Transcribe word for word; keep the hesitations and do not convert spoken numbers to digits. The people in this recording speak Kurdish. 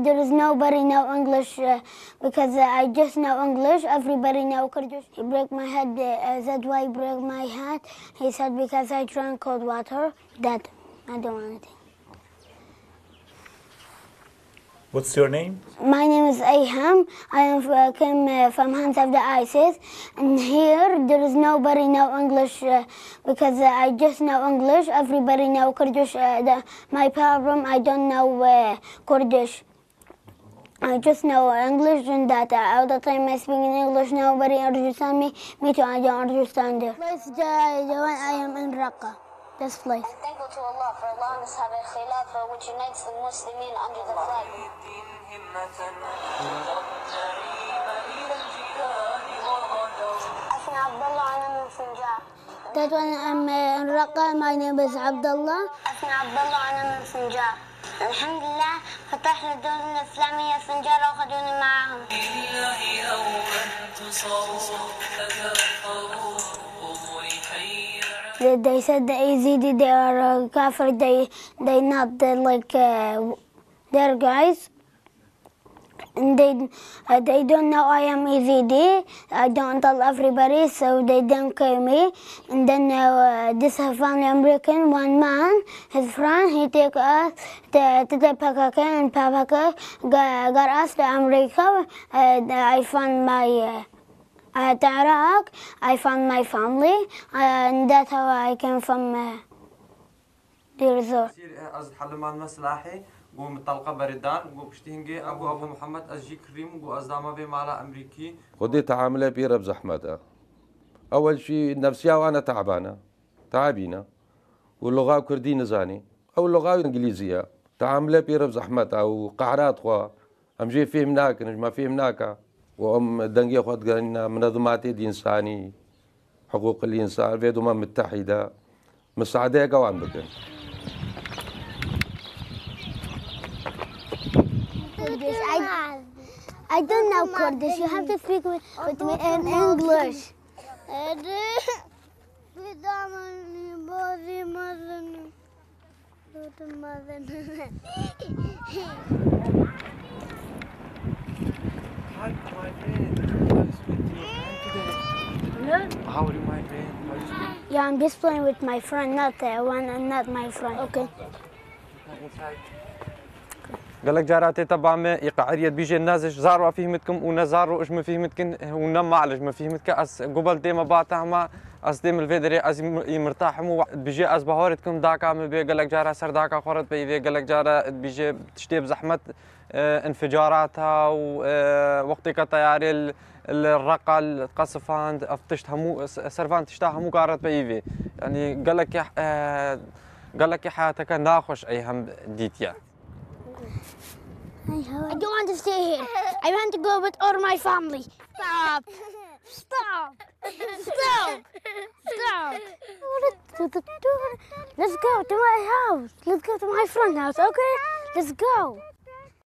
There is nobody know English, uh, because, uh, I just know English. Everybody know Kurdish. He broke my head. Uh, that's why he broke my head. He said because I drank cold water. That I don't want anything. What's your name? My name is Ayham. I am uh, came uh, from Hands of the Isis, and here there is nobody know English uh, because uh, I just know English. Everybody know Kurdish. Uh, the, my problem, I don't know uh, Kurdish. I just know English and that uh, all the time I speak in English. Nobody understand me. Me too, I don't understand it. Place the, the one I am in Raqqa. This place. I'm thankful to Allah for allowing us to have a khilafah which unites the Muslimin under the flag. اسمي عبد الله، أنا من سنجار. That one, I'm uh, in Raqqa. My name is Abdullah. اسمي عبد الله، أنا من سنجار. الحمد لله، فتحنا الدولة الإسلامية سنجار وأخذوني معاهم. They, they said the Yazidi, they are uh, kafir, they, they not uh, like uh, their guys. And they, uh, they don't know I am Yazidi. I don't tell everybody, so they don't kill me. And then uh, this family American, one man, his friend, he take us to, to the P K K and P K K got, got us to America. Uh, I found my uh, uh, to Iraq. I found my family, uh, and that's how I came from uh, Deir Zor. Ez dihelim me silahê, got min telqe berê dan, got piştî hingê, ego Ebû Muhammed, ez jî kirîm, got ez dame vê mala Emerîkî. Xwedê teamilê pê re bi zehmet e. Ewel jî nefsiya wan e teban e. Teabîn e. Û luxa kurdî nizanî. Ew luxa îngilîzî ye. Teamilê pê re bi zehmet e û qehra dixwe. Em jê fêhm nakin, ji me fêhm nake. Û em dengê xwe digerîne minezimatê dînsanî, hiqûqil însan, vê doma mitehîde, misadeyeke wan bikin. Kurdish. I, I don't know Kurdish. You have to speak with, with me in English. Hi, my friend. How are you, my friend? How are you? Yeah, I'm just playing with my friend, not uh, one, not my friend. Okay. Inside. Gelek cara tê te ba me î qe'iriyet bîjê ne ziş zar wa fîhmit kim û ne zar ro iş mi fîhmit kin û ne mal iş mi fîhmit ke ez gubel tê me ba te hema ez tê min vê derê ez î mirtah him û bîjê ez bahorit kim daka mi bê gelek cara ser daka xwe ret beyî vê gelek cara bîjê tiştê bi zehmet e, înficarata û e, wextê ke teyarê li Reqa, li Qesifan, ev tişt hemû, servan tişta hemû ka ret beyî vê. Yanî gelekî, e, gelekî heyateke naxweş ey hem dîtiye. I don't want to stay here. I want to go with all my family. Stop! Stop! Stop! Stop! Let's go to my house. Let's go to my friend's house, okay? Let's go.